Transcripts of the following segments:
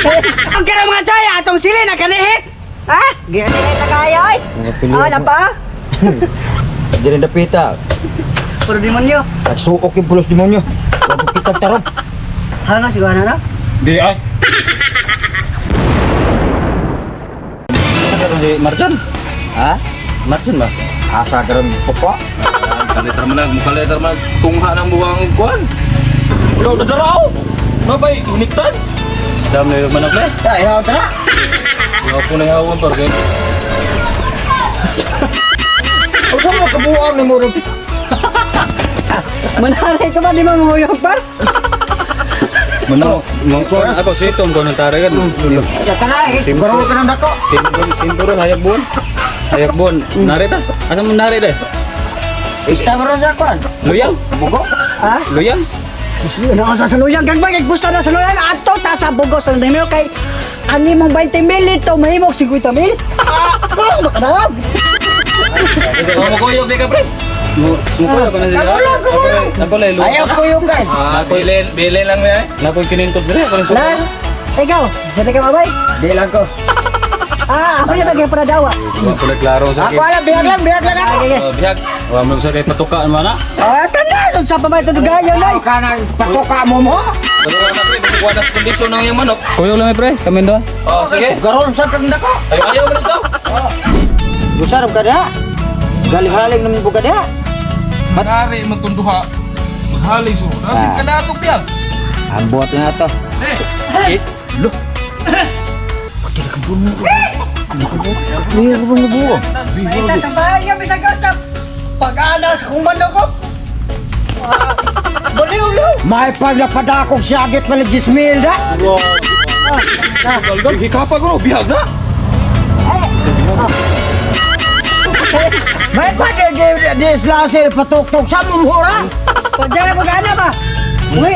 Ang kara mga choy, atong sili na kanihit. Ha? Ganyan na kaya oy. Mga pili Ah, ako. napa? Dili dapita. Puro demonyo. Nagsuok yung pulos demonyo. Wag kita tarong. Hanga siguro na no? Di ay. Asa karon si Marjan? Ha? Marjan ba? Asa karon pokok? Kaletra man nag, mukaletra man tungha ng buwang kuan. Lo dadaraw. Mabay uniktan. Dam na yung manok le. Ta, ihaw tara. Ihaw po na ihawan par kay. Usa mo kabuang ni mo ron. Manalay ka ba di mo mahuyog par? Manok, mong ako sitom ko nang taragan. Ya kana, siguro ka nang dako. Timbur, timbur hayak buwan. Hayak buwan. Nari ta? Asa mo nari deh? Ista mo ron sa kuan. Luyang? Bugo. Ha? Luyang? Ano sa saluyang gagmay kay gusto na saluyang ato ta sa bugos ang demonyo kay ani mong 20 mil ito mahimog 50 mil. Ah, oh, makadawag. Oh, mukuyog di ka pre. Mukuyog ka na siya. Kamulong, kamulong. Ako lay Ayaw ko yung guys. Ah, bile, bile lang mi ay. Nakoy kinintos dire ako rin Na, ikaw, dili ka mabay. Di lang ko. Ah, ako yung bagay para dawa. Wa ko na klaro sa Ako alam, bihag lang ako. Okay, Oh, bihag. Wa mo sa kay patukaan man na. Ah, tanan sa pamay to gayo nay. Ayaw ka nang patuka mo mo. Patuka na pre, basta kuha na sa kondisyon ng iyang manok. Kuyog lang mi pre, kami do. Oh, sige. Garon sa kang dako. Ay, ayaw mo lang daw. Gusarap ka diha. Galing-haling naman po ka diha. Nari magtunduha. Maghaling so. Nasin ka na atong bihag. Ang buhat na to. Eh, lo. Ay, sa bahay nga bisag usap. Pag-anas kung manok ko. Ah, baliw liw. May paglapadakog siyagit pala Jismil da. Wow. Hikapa ko bihag na. May kwa di di di sila patuktok sa mumura. Pagdala ko gana ba? Uwi.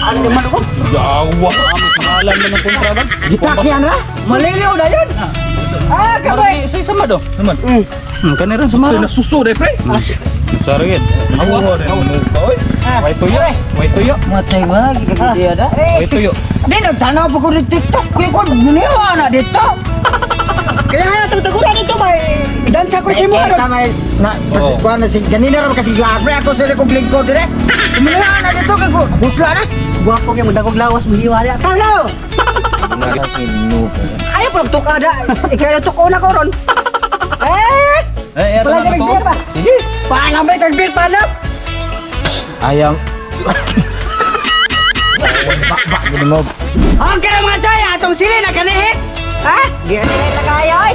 Ano manok ko? Yawa. Pangalan mo ng kontra ba? Gitakyan ra. Maliliw na yun. Ah, kamay. Sa isa ma do. Naman. Kaniran sa mara. Nasuso de pre. Sorry. Awa. Oy. Way tuyo. Way tuyo. Matay ba gigigidi da. Way tuyo. Di nagtanaw pa ko di TikTok kuy ko muniwa na dito. Kailangan na tuguran ito ba? Dansa ko si mo. Eh, tama na Oo. kuan na si ganina ra kasi lagre ako sa kong lingkod dire. Muniwa na dito kay ko busla na. Guwapo kay magdagog lawas mahiwala. Talo. Ayaw pa tukada. Ikaw na tuko na ko ron. Eh! Eh, Wala ka beer ba? Sige. Paalam ba kag beer paalam? Ayaw. Ba gini mo. Ang kara mga choy, atong sili na kanihit. Ha? Ganyan na kaya oy.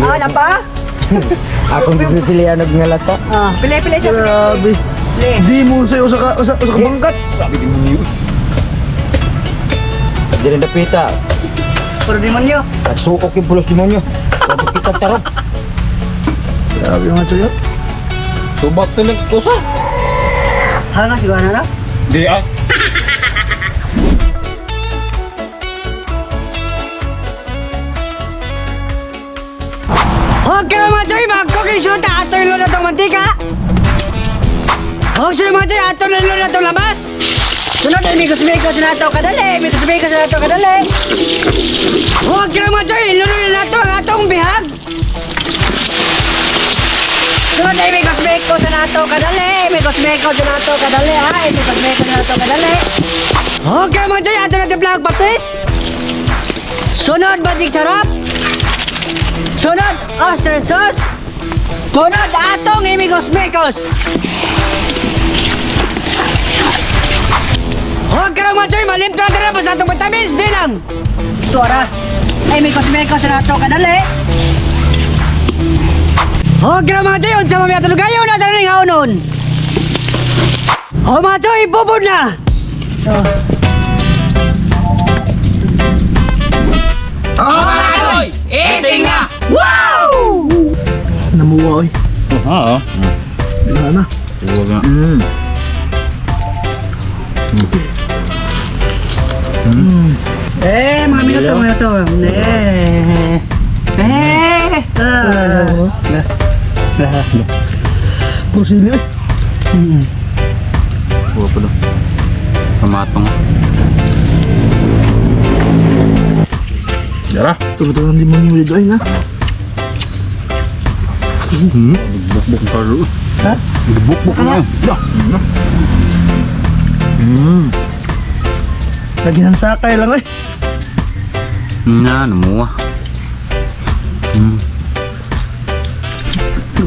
Ah, napa? Akong gipipilian og ngalata. Ah, pili pili siya. Grabe. Pili. Di mo sa'yo sa ka, sa, sa kabangkat. Dili dapita. Puro demonyo. Nagsuok yung pulos demonyo. Wag kita tarong. Grabe mga tsuyo. Subak tinig usa. Hanga siguro na no? Di ay. Huwag ka mga choy, mag-cooking shoot, ato ilo na itong mantika. Huwag sila mga choy, ato na ilo na itong labas. Sunod ay mikos-mikos na to kadali, mikos-mikos na to kadali. Huwag ka mga choy, ilo na nato ang atong bihag. Sunod ay mikos-mikos na to kadali, mikos-mikos na to kadali, ay mikos-mikos na to kadali. Huwag ka mga choy, ato na timpla ang patis. Sunod magic sarap. Sunod oyster sauce. Sunod atong imigos-mikos. Huwag ka mga choy, malimpla na rin sa atong vitamins, di lang. Ito ara. Ay mikos-mikos na to kadali. Huwag ka mga choy, unsa mamaya tulugayo na tayo ng nun. O mga choy, bubod na. Oy! Eating na! Namuha oy. Oo. Wala na. Eh, mga minuto, mga minuto. Eh. Eh. Ah. Puro sili oy. Buwa pa do. Pamatong. Yara. Turo-turo ang limon mo dito ay na. Bukbuk ang karo. Ha? Bukbuk na. Lagi ng sakay lang ay. Na, namuha.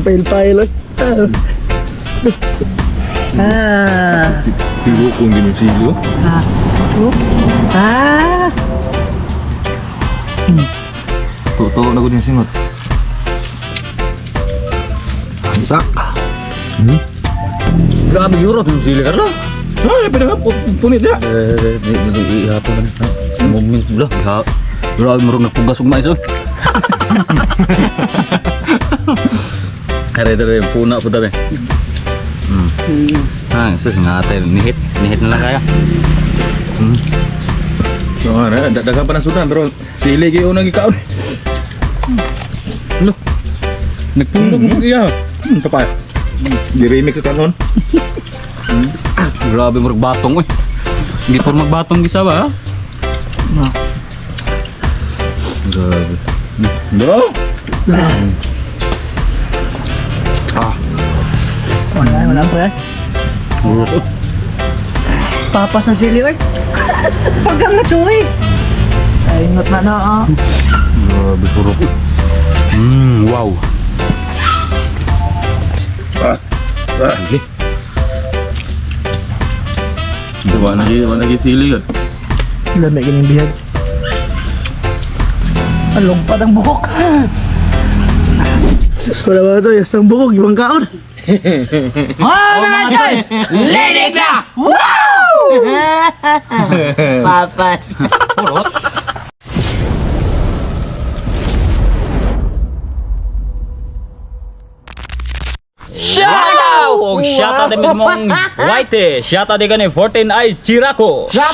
Pail-pail ay. Ah. Tiwo kong ginusilyo. Ah. Totoo na ko yung singot. Sak. Grabe euro itong sili ka rin. Ay, pwede ba? Punit niya. Ihapon na. Moment mo lang. Grabe marong nagpugas og mais. Oh. Kare dere puna po dami. Ah, sus nga ate, nihit, nihit na lang kaya. So, ano, daghan pa ng sudan pero sili kayo unang gikaon. Lo. Nagpundok mo iya. Kapay. Di-remix sa kanon. Grabe murag batong oy. Hindi pa magbatong gisa ba? No. Grabe. Bro. Wala, wala pa eh. Papas ng sili oy. Pagkangat oy. Ay, ingat na na ah. Grabe purok. Wow. Sige. Wala na sili ka. Lamig ganing bihag. Ang lungpad ang buhok. Sus, wala ba ito? Yes, ang buhok, ibang kaon. Oh, mga choy! Linig na! Papas. Shout out! Og shout out din mismong White. Shout out din kani 14 ay Chiraco. Shout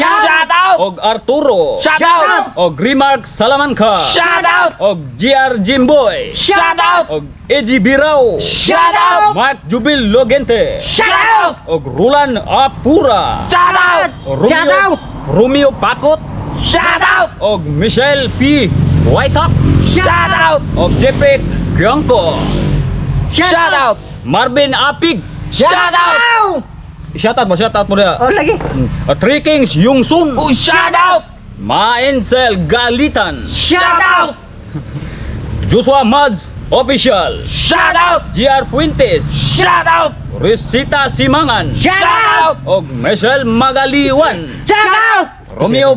out! Og Arturo. Shout out! Og Remark Salamanca. Shout out! Og GR Jimboy. Shout out! Og Eji Birao. Shout out! Mark Jubil Logente. Shout out! Og Rulan Apura. Shout out! Romeo, Shout out! Romeo Pakot. Shout out! Og Michelle P. Whitehawk. Shout out! Og Jeffrey Gionco. Shout out! Marvin Apig. Shout out! Shout out mo, shout out mo na. Oh, lagi. Three Kings Yung Sun. Oh, shout out! Mainsel Galitan. Shout out! Joshua Mads Official. Shout out! GR Fuentes. Shout out! Rosita Simangan. Shout out! Og Michelle Magaliwan. Shout out! Romeo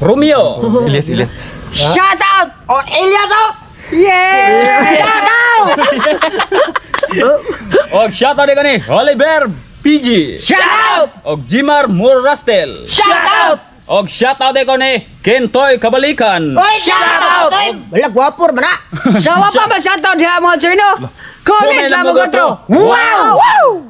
Romeo. Ilyas, Ilyas. Shout out! Oh, Elias oh! Yeah! Shout out! Og shout out kani Oliver PG. Shout out! Og Jimar Murastel. Shout out! Og shout out kani Kentoy Kabalikan. Oy, shout out! Wala gwapor man na. Sawa pa ba shoutout diha mga choy no? Comment lang mo kontro. Wow! Wow!